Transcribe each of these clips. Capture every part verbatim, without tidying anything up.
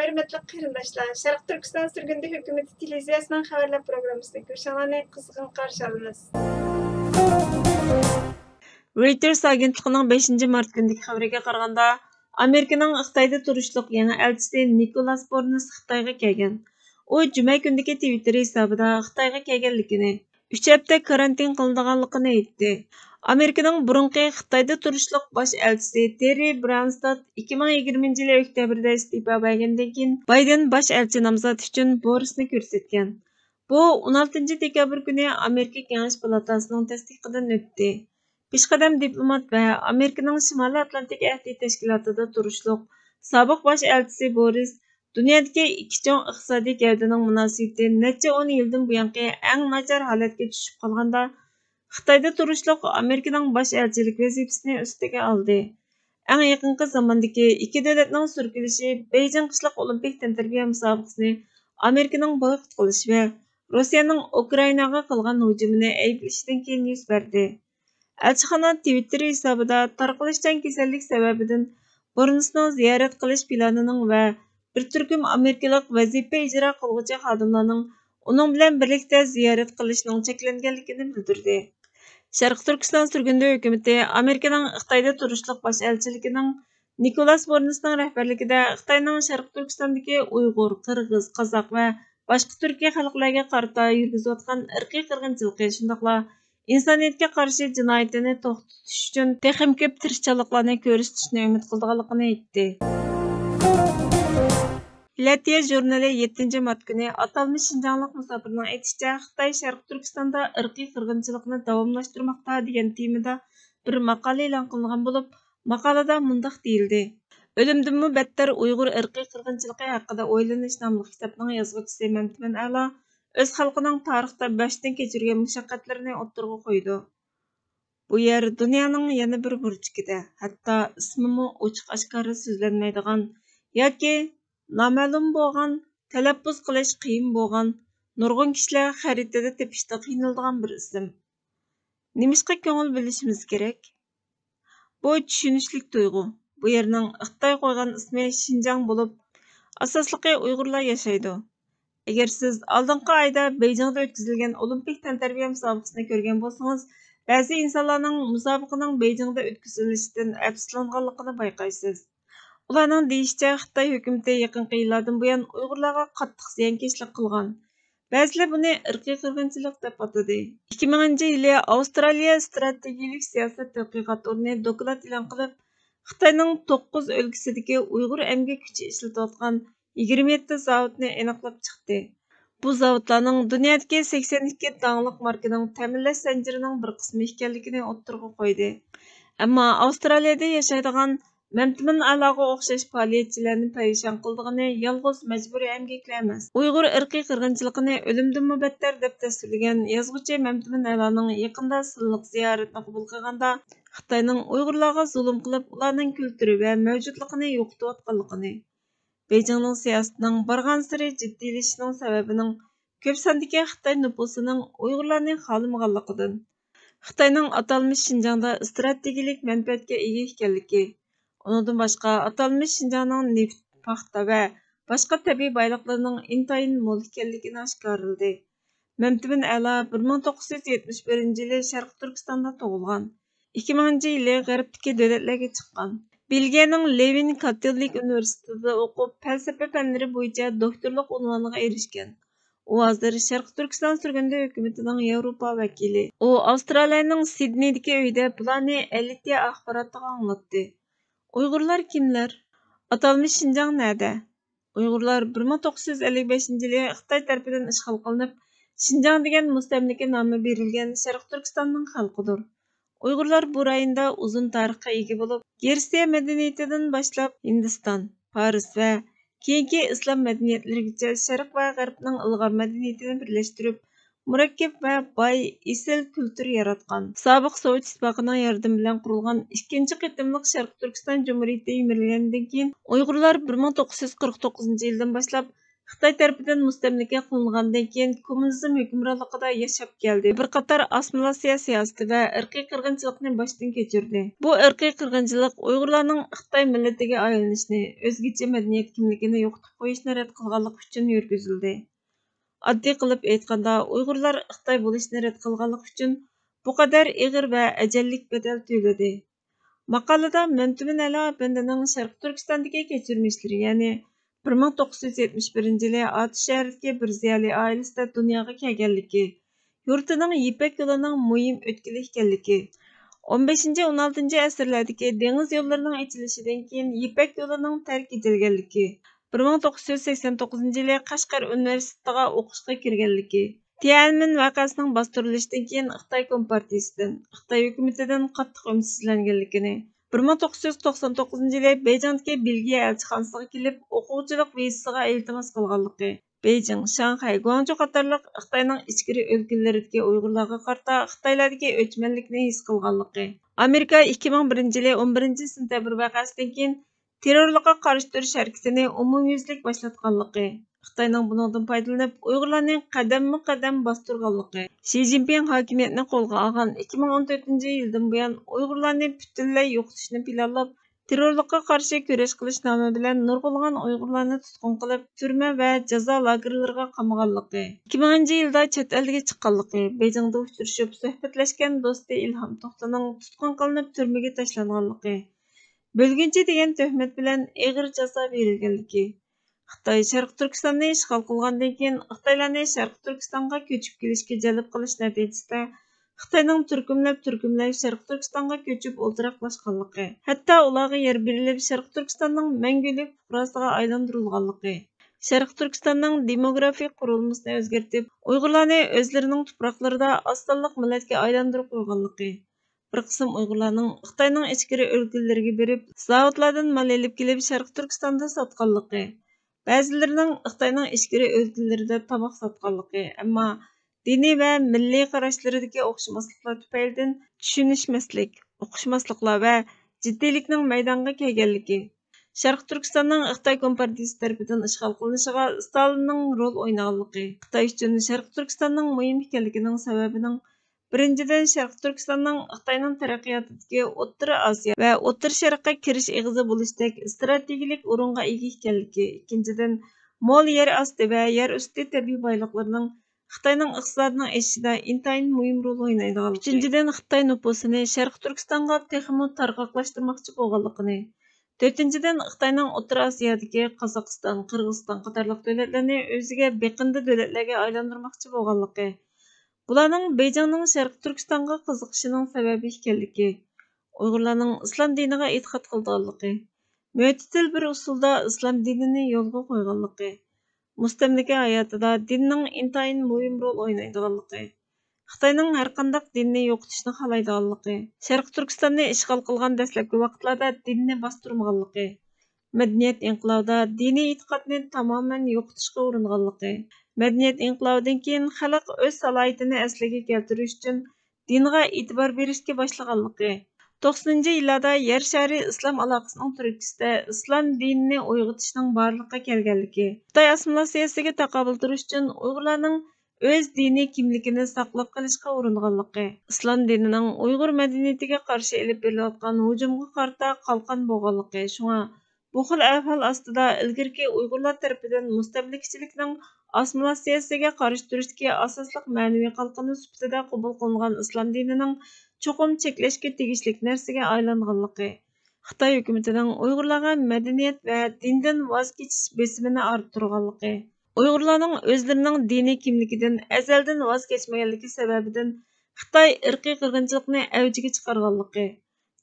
ھۆرمەتلىك قېرىنداشلار، شەرقىي تۈركىستان سۈرگۈندە ھۆكۈمىتى تېلېۋىزىيەسىنىڭ خەۋەرلەر پروگراممىسىنى كۆرۈشۈڭلارنى قىزغىن قارشى ئالىمىز. رويتېرس ئاگېنتلىقىنىڭ بەشىنچى مارت كۈنىدىكى خەۋىرىگە قارىغاندا، ئامېرىكىنىڭ خىتايدا تۇرۇشلۇق يېڭى ئەلچىسى نىكولاس بورنس خىتايغا كەلگەن. ئۇ جۈمە كۈنىدىكى تىۋىتتېر ھېسابىدا خىتايغا كەلگەنلىكىنى، ئۈچ ھەپتە كارانتىن قىلىنىدىغانلىقىنى ئېيتتى. ئامېرىكىنىڭ بۇرۇنقى خىتايدا تۇرۇشلۇق باش ئەلچىسى تېررى برانستاد ئىككى مىڭ يىگىرمىنچى يىلى ئۆكتەبىردە ئىستېپا بەرگەندىن كېيىن، بايدېن باش ئەلچى نامزاتى ئۈچۈن بورسنى كۆرسەتكەن. بۇ ئون ئالتىنچى دېكابىر كۈنى ئامېرىكا كېڭەش پالاتاسىنىڭ تەستىقىدىن ئۆتتى. پېشقەدەم دىپلومات ۋە ئامېرىكىنىڭ شىمالىي ئاتلانتىك ئەھدى تەشكىلاتىدا تۇرۇشلۇق سابىق باش ئەلچىسى بورىس دۇنيادىكى ئىككى چوڭ ئىقتىسادىي گەۋدىنىڭ مۇناسىۋىتى نەچچە ئون يىلدىن بۇيانقى ئەڭ ناچار ھالەتكە چۈشۈپ قالغاندا، خىتايدا تۇرۇشلۇق ئامېرىكىنىڭ باش ئەلچىلىك ۋەزىپىسىنى ئۈستىگە ئالدى. ئەڭ يېقىنقى زاماندىكى ئىككى دۆلەتنىڭ سۈركىلىشى بېيجىڭ قىشلىق ئولىمپىك تەنتەربىيە مۇسابىقىسىنى ئامېرىكىنىڭ بويكوت قىلىشى ۋە روسىيەنىڭ ئۇكرائىناغا قىلغان ھۇجۇمىنى ئەيىبلىشىدىن كېيىن يۈز بەردى. ئەلچىخانا تىۋىتتېر ھېسابىدا تارقىلىشچان كېسەللىك سەۋەبىدىن بورنسنىڭ زىيارەت قىلىش پىلانىنىڭ ۋە بىر تۈركۈم ئامېرىكىلىق ۋەزىپە ئىجرا قىلغۇچى خادىملارنىڭ ئۇنىڭ بىلەن بىرلىكتە زىيارەت قىلىشىنىڭ چەكلەنگەنلىكىنى بىلدۈردى. شەرقىي تۈركىستان سۈرگۈندە ھۆكۈمىتى ئامېرىكىنىڭ خىتايدا تۇرۇشلۇق باش ئەلچىلىكىنىڭ نىكولاس بورنسنىڭ رەھبەرلىكىدە خىتاينىڭ شەرقىي تۈركىستاندىكى ئۇيغۇر، قىرغىز، قازاق ۋە باشقا تۈركىي خەلقلەرگە قارىتا يۈرگۈزۈۋاتقان ئىرقىي قىرغىنچىلىقى، شۇنداقلا ئىنسانىيەتكە قارشى جىنايىتىنى توختىتىش ئۈچۈن تېخىمۇ كۆپ تىرىشچانلىقلارنى كۆرسىتىشنى ئۈمىد قىلىدىغانلىقىنى ئېيتتى. لاتىيە ژۇرنىلى يەتتىنچى مارت كۈنى ئاتالمىش شىنجاڭلىق مۇساپىرنىڭ ئېيتىشىچە، خىتاي شەرقىي تۈركىستاندا ئىرقىي قىرغىنچىلىقنى داۋاملاشتۇرماقتا دېگەن تېمىدا بىر ماقالە ئېلان قىلىنغان بولۇپ، ماقالىدە مۇنداق دېيىلدى: ئۆلۈمدىنمۇ بەتتەر ئۇيغۇر ئىرقىي قىرغىنچىلىقى ھەققىدە ئويلىنىش ناملىق كىتابنىڭ يازغۇچىسى مەمتىمىن ئەلا ئۆز خەلقىنىڭ تارىختا باشتىن كەچۈرگەن مۇشەققەتلىرىنى ئوتتۇرىغا قويىدۇ. بۇ يەر دۇنيانىڭ يەنە بىر بۇرجىكىدە، ھەتتا ئىسمىمۇ ئوچۇق-ئاشكارا سۆزلەنمەيدىغان ياكى نامەلۇم بولغان، تەلەپپۇز قىلىش قىيىن بولغان نۇرغۇن كىشىلەر خەرىتىدە تېپىشتا قىينىلىدىغان بىر ئىسىم. نېمىشقا كۆڭۈل بۆلۈشىمىز كېرەك؟ بۇ چۈشىنىشلىك تۇيغۇ. بۇ يەرنىڭ خىتاي قويغان ئىسمى شىنجاڭ بولۇپ، ئاساسلىقى ئۇيغۇرلار ياشايدۇ. ئەگەر سىز ئالدىنقى ئايدا بېيجىڭدا ئۆتكۈزۈلگەن ئولىمپىك تەنتەربىيە مۇسابىقىسىنى كۆرگەن بولسىڭىز، بەزى ئىنسانلارنىڭ مۇسابىقىنىڭ بېيجىڭدا ئۆتكۈزۈلۈشىدىن ئەپسۇسلانغانلىقىنى بايقايسىز. ئۇلارنىڭ دېيىشىچە، خىتاي ھۆكۈمىتى يېقىنقى يىللاردىن بۇيان ئۇيغۇرلارغا قاتتىق زىيانكەشلىك قىلغان. بەزىلەر بۇنى ئىرقىي قىرغىنچىلىق دەپ ئاتىدى. ئىككى مىڭىنچى يىلى ئاۋسترالىيە ئىستراتېگىيەلىك سىياسەت تەتقىقات ئورنى دوكلات ئېلان قىلىپ، خىتاينىڭ توققۇز ئۆلكىسىدىكى ئۇيغۇر ئەمگەك كۈچى ئىشلىتىۋاتقان يىگىرمە يەتتە زاۋۇتنى ئېنىقلاپ چىقتى. بۇ زاۋۇتلارنىڭ دۇنيادىكى سەكسەن ئىككى داڭلىق ماركىنىڭ تەمىنلەش زەنجىرىنىڭ بىر قىسمى ئىكەنلىكىنى ئوتتۇرىغا قويدى. ئەمما ئاۋسترالىيەدە ياشايدىغان مەمتىمىن ئەلاغا ئوخشاش پائالىيەتچىلەرنى پەرىشان قىلىدىغىنى يالغۇز مەجبۇرىي ئەمگەكلەر ئەمەس. ئۇيغۇر ئىرقىي قىرغىنچىلىقىنى ئۆلۈمدىنمۇ بەتتەر دەپ تەسۋىرلىگەن يازغۇچى مەمتىمىن ئەلانىڭ يېقىندا سىرلىق زىيارىتىنى قوبۇل قىلغاندا، خىتاينىڭ ئۇيغۇرلارغا زۇلۇم قىلىپ، ئۇلارنىڭ كۈلتۈرى ۋە مەۋجۇتلۇقىنى يوقىتىۋاتقانلىقىنى، بېيجىڭنىڭ سىياسىتىنىڭ بارغانسېرى جىددىيلىشىشىنىڭ سەۋەبىنىڭ كۆپ ساندىكى خىتاي نوپۇسىنىڭ ئۇيغۇرلارنى خالىمىغانلىقىدىن، خىتاينىڭ ئاتالمىش شىنجاڭدا ئىستراتېگىيەلىك مەنپەئەتكە ئىگە ئىكەنلىكى، ئۇنىڭدىن باشقا، ئاتالمىش شىنجاڭنىڭ نېفىت، پاختا ۋە باشقا تەبىئىي بايلىقلىرىنىڭ ئىنتايىن مول ئىكەنلىكىنى ئاشكارىلىدى. مەمتىمىن ئەلا بىر مىڭ توققۇز يۈز يەتمىش بىرىنچى يىلى شەرقىي تۈركىستاندا تۇغۇلغان. ئىككى مىڭىنچى يىلى غەربتىكى دۆلەتلەرگە چىققان. بېلگىيەنىڭ لېۋېن كاتولىك ئۇنىۋېرسىتېتىدا ئوقۇپ، پەلسەپە پەنلىرى بويىچە دوكتورلۇق ئۇنۋانىغا ئېرىشكەن. ئۇ ھازىر شەرقىي تۈركىستان سۈرگۈندە ھۆكۈمىتىنىڭ ياۋروپا ۋەكىلى. ئۇ ئاۋسترالىيەنىڭ سىدنېيدىكى ئۆيىدە بۇلارنى ئەلىتىيە ئاخباراتىغا ئاڭلاتتى. ئۇيغۇرلار كىملەر؟ ئاتالمىش شىنجاڭ نەدە؟ ئۇيغۇرلار بىر مىڭ توققۇز يۈز ئەللىك بەشىنچى يىلى خىتاي تەرىپىدىن ئىشغال قىلىنىپ، شىنجاڭ دېگەن مۇستەملىكە نامى بېرىلگەن شەرقىي تۈركىستاننىڭ خەلقىدۇر. ئۇيغۇرلار بۇ رايوندا ئۇزۇن تارىخقا ئىگە بولۇپ، گېرتسىيە مەدەنىيىتىدىن باشلاپ ھىندىستان، پارس ۋە كېيىنكى ئىسلام مەدەنىيەتلىرىگىچە شەرق ۋە غەربنىڭ ئىلغار مەدەنىيىتىنى بىرلەشتۈرۈپ، مۇرەككەپ ۋە باي، ئېسىل كۈلتۈر ياراتقان. سابىق سوۋېت ئىتتىپاقىنىڭ ياردىمى بىلەن قۇرۇلغان ئىككىنچى قېتىملىق شەرقىي تۈركىستان جۇمھۇرىيىتى يىمىرىلگەندىن كېيىن، ئۇيغۇرلار بىر مىڭ توققۇز يۈز قىرىق توققۇزىنچى يىلدىن باشلاپ خىتاي تەرىپىدىن مۇستەملىكە قىلىنغاندىن كېيىن، كوممۇنىزم ھۆكۈمرانلىقىدا ياشاپ كەلدى. بىر قاتار ئاسسىمىلياتسىيە سىياسىتى ۋە ئىرقىي قىرغىنچىلىقنى باشتىن كەچۈردى. بۇ ئىرقىي قىرغىنچىلىق ئۇيغۇرلارنىڭ خىتاي مىللىتىگە ئايلىنىشنى، ئۆزگىچە مەدەنىيەت كىملىكىنى يوقىتىپ قويۇشنى رەت قىلغانلىقى ئۈچۈن يۈرگۈزۈلدى. ئاددىي قىلىپ ئېيتقاندا، ئۇيغۇرلار خىتاي بولۇشنى رەت قىلغانلىقى ئۈچۈن بۇ قەدەر ئېغىر ۋە ئەجەللىك بەدەل تۆلىدى. ماقالىدا مەمتىمىن ئەلى ئەپەندىنىڭ شەرقىي تۈركىستاندىكى كەچۈرمىشلىرى، يەنى بىر مىڭ توققۇز يۈز يەتمىش بىرىنچى يىلى ئاتۇش شەھىرىدىكى بىر زىيالىي ئائىلىسىدە دۇنياغا كەلگەنلىكى، يۇرتىنىڭ يىپەك يولىنىڭ مۇھىم ئۆتكىلى ئىكەنلىكى، ئون بەشىنچى، ئون ئالتىنچى ئەسىرلەردىكى دېڭىز يوللىرىنىڭ ئېچىلىشىدىن كېيىن يىپەك يولىنىڭ تەرك ئېتىلگەنلىكى، بىر مىڭ توققۇز يۈز سەكسەن توققۇزىنچى يىلى قەشقەر ئۇنىۋېرسىتېتىغا ئوقۇشقا كىرگەنلىكى، تيەنئەنمېن ۋەقەسىنىڭ باستۇرۇلۇشىدىن كېيىن خىتاي كومپارتىيىسىدىن، خىتاي ھۆكۈمىتىدىن قاتتىق ئۈمىدسىزلەنگەنلىكىنى، بىر مىڭ توققۇز يۈز توقسان توققۇزىنچى يىلى بېيجىڭدىكى بېلگىيە ئەلچىخانىسىغا كېلىپ، ئوقۇغۇچىلىق ۋىزىسىغا ئىلتىماس قىلغانلىقى، بېيجىڭ، شاڭخەي، گۇاڭجۇ قاتارلىق خىتاينىڭ ئىچكىرى ئۆلكىلىرىدىكى ئۇيغۇرلارغا قارىتا خىتايلاردىكى ئۆچمەنلىكنى ھېس قىلغانلىقى، ئامېرىكا ئىككى مىڭ بىرىنچى يىلى ئون بىرىنچى سېنتەبىر ۋەقەسىدىن كېيىن تېررورلۇققا قارشى تۇرۇش ھەرىكىتىنى ئومۇميۈزلۈك باشلاتقانلىقى، خىتاينىڭ بۇنىڭدىن پايدىلىنىپ ئۇيغۇرلارنى قەدەممۇ قەدەم باستۇرغانلىقى، شى جىنپىڭ ھاكىمىيەتنى قولغا ئالغان ئىككى مىڭ ئون تۆتىنچى يىلدىن بۇيان ئۇيغۇرلارنى پۈتۈنلەي يوقىتىشنى پىلانلاپ، تېررورلۇققا قارشى كۈرەش قىلىش نامى بىلەن نۇرغۇنلىغان ئۇيغۇرلارنى تۇتقۇن قىلىپ، تۈرمە ۋە جازا لاگېرلىرىغا قامىغانلىقى، ئىككى مىڭىنچى يىلدا چەت ئەلگە چىققانلىقى، بېيجىڭدا ئۇچرىشىپ سۆھبەتلەشكەن دوستى ئىلھام توختىنىڭ تۇتقۇن قىلىنىپ تۈرمىگە تاشلانغانلىقى، بۆلگۈنچى دېگەن تۆھمەت بىلەن ئېغىر جازا بېرىلگەنلىكى، خىتاي شەرقىي تۈركىستاننى ئىشغال قىلغاندىن كېيىن، خىتايلارنى شەرقىي تۈركىستانغا كۆچۈپ كېلىشكە جەلپ قىلىش نەتىجىسىدە، خىتاينىڭ تۈركۈملەپ تۈركۈملەپ شەرقىي تۈركىستانغا كۆچۈپ ئولتۇراقلاشقانلىقى، ھەتتا ئۇلارغا يەر بېرىلىپ، شەرقىي تۈركىستاننىڭ مەڭگۈلۈك پۇقراسىغا ئايلاندۇرۇلغانلىقى، شەرقىي تۈركىستاننىڭ دېموگرافىك قۇرۇلمىسىنى ئۆزگەرتىپ، ئۇيغۇرلارنى ئۆزلىرىنىڭ تۇپراقلىرىدا ئاز سانلىق مىللەتكە ئايلاندۇرۇپ قويغانلىقى، بىر قىسىم ئۇيغۇرلارنىڭ خىتاينىڭ ئىچكىرى ئۆلكىلىرىگە بېرىپ، زاۋۇتلاردىن مال ئېلىپ كېلىپ، شەرقىي تۈركىستاندا ساتقانلىقى، بەزىلىرىنىڭ خىتاينىڭ ئىچكىرى ئۆلكىلىرىدە تاماق ساتقانلىقى، ئەمما دىنىي ۋە مىللىي قاراشلىرىدىكى ئوخشىماسلىقلار تۈپەيلىدىن چۈشىنىشمەسلىك، ئۇقۇشماسلىقلار ۋە جىددىيلىكنىڭ مەيدانغا كەلگەنلىكى، شەرقىي تۈركىستاننىڭ خىتاي كومپارتىيىسى تەرىپىدىن ئىشغال قىلىنىشىغا ستالىننىڭ رول ئوينىغانلىقى، خىتاي ئۈچۈن شەرقىي تۈركىستاننىڭ مۇھىم ئىكەنلىكىنىڭ سەۋەبىنىڭ، بىرىنچىدىن، شەرقىي تۈركىستاننىڭ خىتاينىڭ تەرەققىياتىدىكى ئوتتۇرا ئاسىيا ۋە ئوتتۇرا شەرققە كىرىش ئېغىزى بولۇشتەك ئىستراتېگىيىلىك ئورۇنغا ئىگە ئىكەنلىكى، ئىككىنچىدىن، مول يەر ئاستى ۋە يەر ئۈستى تەبىئىي بايلىقلىرىنىڭ خىتاينىڭ ئىقتىسادىنىڭ ئېشىشىدا ئىنتايىن مۇھىم رول ئوينايدىغانلىقى، ئۈچىنچىدىن، خىتاي نوپۇسىنى شەرقىي تۈركىستانغا تېخىمۇ تارقاقلاشتۇرماقچى بولغانلىقىنى، تۆتىنچىدىن، خىتاينىڭ ئوتتۇرا ئاسىيادىكى قازاقىستان، قىرغىزىستان قاتارلىق دۆلەتلەرنى ئۆزىگە بېقىندى دۆلەتلەرگە ئايلاندۇرماقچى بولغانلىقى، بۇلارنىڭ بېيجىڭنىڭ شەرقىي تۈركىستانغا قىزىقىشىنىڭ سەۋەبى ئىكەنلىكى، ئۇيغۇرلارنىڭ ئىسلام دىنىغا ئېتىقاد قىلىدىغانلىقى، مۆتىدىل بىر ئۇسۇلدا ئىسلام دىنىنى يولغا قويغانلىقى، مۇستەملىكە ھاياتىدا دىننىڭ ئىنتايىن مۇھىم رول ئوينايدىغانلىقى، خىتاينىڭ ھەرقانداق دىننى يوقىتىشنى خالايدىغانلىقى، شەرقىي تۈركىستاننى ئىشغال قىلغان دەسلەپكى ۋاقىتلاردا دىننى باستۇرمىغانلىقى، مەدەنىيەت ئىنقىلابىدا دىنىي ئېتىقادنى تامامەن يوقىتىشقا ئۇرۇنغانلىقى، مەدەنىيەت ئىنقىلابىدىن كېيىن خەلق ئۆز سالاھىيىتىنى ئەسلىگە كەلتۈرۈش ئۈچۈن دىنغا ئېتىبار بېرىشكە باشلىغانلىقى، توقسىنىنچى يىللاردا يەر شارى ئىسلام ئالاقىسىنىڭ تۈرتكىسىدە ئىسلام دىنىنى ئويغىتىشنىڭ بارلىققا كەلگەنلىكى، خىتاي ئاسسىمىلياتسىيەسىگە تاقابىل تۇرۇش ئۈچۈن ئۇيغۇرلارنىڭ ئۆز دىنىي كىملىكىنى ساقلاپ قېلىشقا ئۇرۇنغانلىقى، ئىسلام دىنىنىڭ ئۇيغۇر مەدەنىيىتىگە قارشى ئېلىپ بېرىلىۋاتقان ھۇجۇمغا قارىتا قالقان بولغانلىقى، شۇڭا بۇ خىل ئەھۋال ئاستىدا ئىلگىرىكى ئۇيغۇرلار تەرىپىدىن مۇستەملىكىچىلىكنىڭ ئاسسىمىلياتسىيەسىگە قارشى تۇرۇشتىكى ئاساسلىق مەنىۋى قالقىنى سۈپىتىدە قوبۇل قىلىنغان ئىسلام دىنىنىڭ چوقۇم چەكلەشكە تېگىشلىك نەرسىگە ئايلانغانلىقى، خىتاي ھۆكۈمىتىنىڭ ئۇيغۇرلارغا مەدەنىيەت ۋە دىندىن ۋاز كېچىش بېسىمىنى ئارتتۇرغانلىقى، ئۇيغۇرلارنىڭ ئۆزلىرىنىڭ دىنىي كىملىكىدىن ئەزەلدىن ۋاز كەچمىگەنلىكى سەۋەبىدىن خىتاي ئىرقىي قىرغىنچىلىقنى ئەۋجىگە چىقارغانلىقى،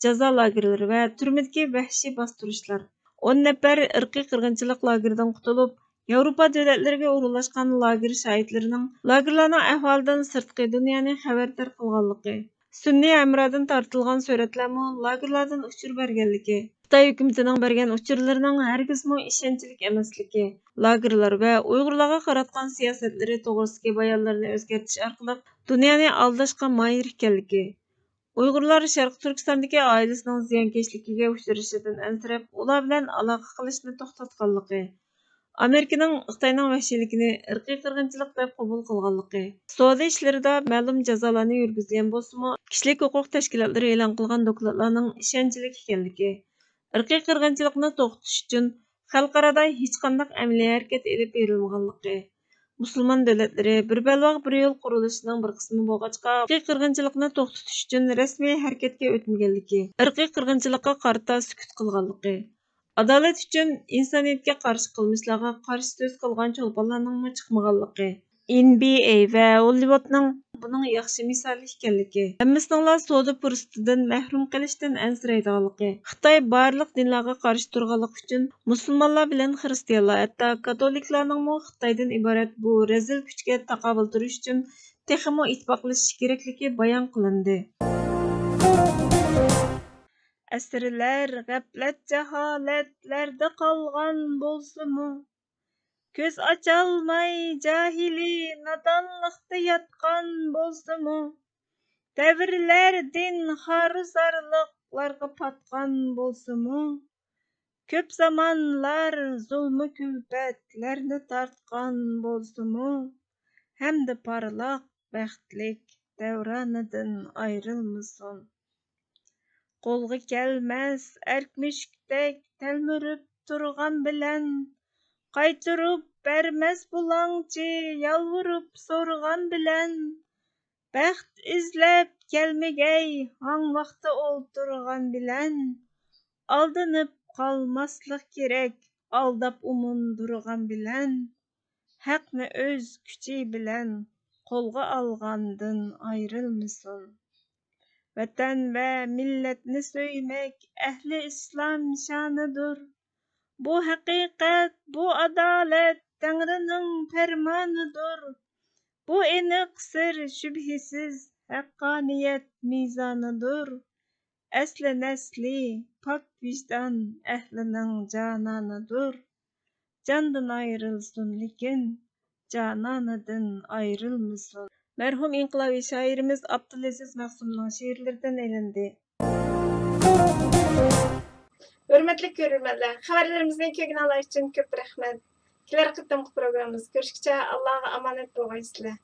جازا لاگېرلىرى ۋە تۈرمىدىكى ۋەھشىي باستۇرۇشلار، ئون نەپەر ئىرقىي قىرغىنچىلىق لاگېرىدىن قۇتۇلۇپ، ياۋروپا دۆلەتلىرىگە ئورۇنلاشقان لاگېر شاھىتلىرىنىڭ لاگېرلارنىڭ ئەھۋالىدىن سىرتقى دۇنيانى خەۋەردار قىلغانلىقى، سۈنئىي ھەمرادىن تارتىلغان سۈرەتلەرمۇ لاگېرلاردىن ئۇچۇر بەرگەنلىكى، خىتاي ھۆكۈمىتىنىڭ بەرگەن ئۇچۇرلىرىنىڭ ھەرگىزمۇ ئىشەنچلىك ئەمەسلىكى، لاگېرلار ۋە ئۇيغۇرلارغا قاراتقان سىياسەتلىرى توغرىسىدىكى بايانلىرىنى ئۆزگەرتىش ئارقىلىق دۇنيانى ئالداشقا ماھىر ئىكەنلىكى، ئۇيغۇرلار شەرقىي تۈركىستاندىكى ئائىلىسىنىڭ زىيانكەشلىكىگە ئۇچرىشىدىن ئەنسىرەپ، ئۇلار بىلەن ئالاقە قىلىشنى توختاتقانلىقى، ئامېرىكىنىڭ خىتاينىڭ ۋەھشىيلىكىنى ئىرقىي قىرغىنچىلىق دەپ قوبۇل قىلغانلىقى، سودا ئىشلىرىدا مەلۇم جازالارنى يۈرگۈزگەن بولسىمۇ، كىشىلىك ھوقۇق تەشكىلاتلىرى ئېلان قىلغان دوكلاتلارنىڭ ئىشەنچلىك ئىكەنلىكى، ئىرقىي قىرغىنچىلىقنى توختىتىش ئۈچۈن خەلقئارادا ھېچقانداق ئەمەلىي ھەرىكەت ئېلىپ بېرىلمىغانلىقى، مۇسۇلمان دۆلەتلىرى بىر بەلباغ بىر يول قۇرۇلۇشىنىڭ بىر قىسمى بولغاچقا، ئىرقىي قىرغىنچىلىقنى توختىتىش ئۈچۈن رەسمىي ھەرىكەتكە ئۆتمىگەنلىكى، ئىرقىي قىرغىنچىلىققا قارىتا سۈكۈت قىلغانلىقى، ئادالەت ئۈچۈن ئىنسانىيەتكە قارشى قىلمىشلارغا قارشى سۆز قىلغان چولپانلارنىڭمۇ چىقمىغانلىقى، ئېن بى ئەي ۋە ھوللىۋۇدنىڭ بۇنىڭ ياخشى مىسالى ئىكەنلىكى، ھەممىسىنىڭلا سودا پۇرسىتىدىن مەھرۇم قېلىشتىن ئەنسىرەيدىغانلىقى، خىتاي بارلىق دىنلارغا قارشى تۇرغانلىقى ئۈچۈن مۇسۇلمانلار بىلەن خىرىستىيانلار، ھەتتا كاتولىكلارنىڭمۇ خىتايدىن ئىبارەت بۇ رەزىل كۈچكە تاقابىل تۇرۇش ئۈچۈن تېخىمۇ ئىتتىپاقلىشىشى كېرەكلىكى بايان قىلىندى. ئەسىرلەر غەپلەت، جاھالەتلەردە قالغان بولسىمۇ، كۆز ئاچالماي جاھىلىي نادانلىقتا ياتقان بولسىمۇ، دەۋرلەر دىن خارزارلىقلارغا پاتقان بولسىمۇ، كۆپ زامانلار زۇلمۇ كۈلپەتلەرنى تارتقان بولسىمۇ، ھەمدە پارلاق بەختلىك دەۋرانىدىن ئايرىلمىسۇن. قولغا كەلمەس ئەرك مۈشۈكتەك تەلمۈرۈپ تۇرغان بىلەن، قايتۇرۇپ بەرمەس بۇلاڭچى يالۋۇرۇپ سورىغان بىلەن، بەخت ئىزلەپ كەلمىگەي ھاڭ ۋاقتا ئولتۇرغان بىلەن، ئالدىنىپ قالماسلىق كېرەك ئالداپ ئۇمۇندۇرغان بىلەن، ھەقنى ئۆز كۈچى بىلەن قولغا ئالغاندىن ئايرىلمىسۇن. ۋەتەن ۋە مىللەتنى سۆيمەك ئەھلى ئىسلام شانىدۇر. بۇ ھەقىقەت، بۇ ئادالەت تەڭرىنىڭ پەرمانىدۇر. بۇ ئېنىق سىر شۈبھىسىز ھەققانىيەت مىزانىدۇر. ئەسلى نەسلى پاك ۋىجدان ئەھلىنىڭ جانانىدۇر. جاندىن ئايرىلسۇن لېكىن، جانانىدىن ئايرىلمىسۇن. مەرھۇم ئىنقىلابىي شائىرىمىز ئابدۇلئەزىز مەخسۇمنىڭ شېئىرلىرىدىن ئېلىندى. ھۆرمەتلىك كۆرۈرمەنلەر، خەۋەرلىرىمىزنى كۆرگىنىڭلار ئۈچۈن كۆپ رەھمەت. كېلەر قېتىمقى پروگراممىمىزدا كۆرۈشكىچە ئاللاغا ئامانەت بولغايسىلەر.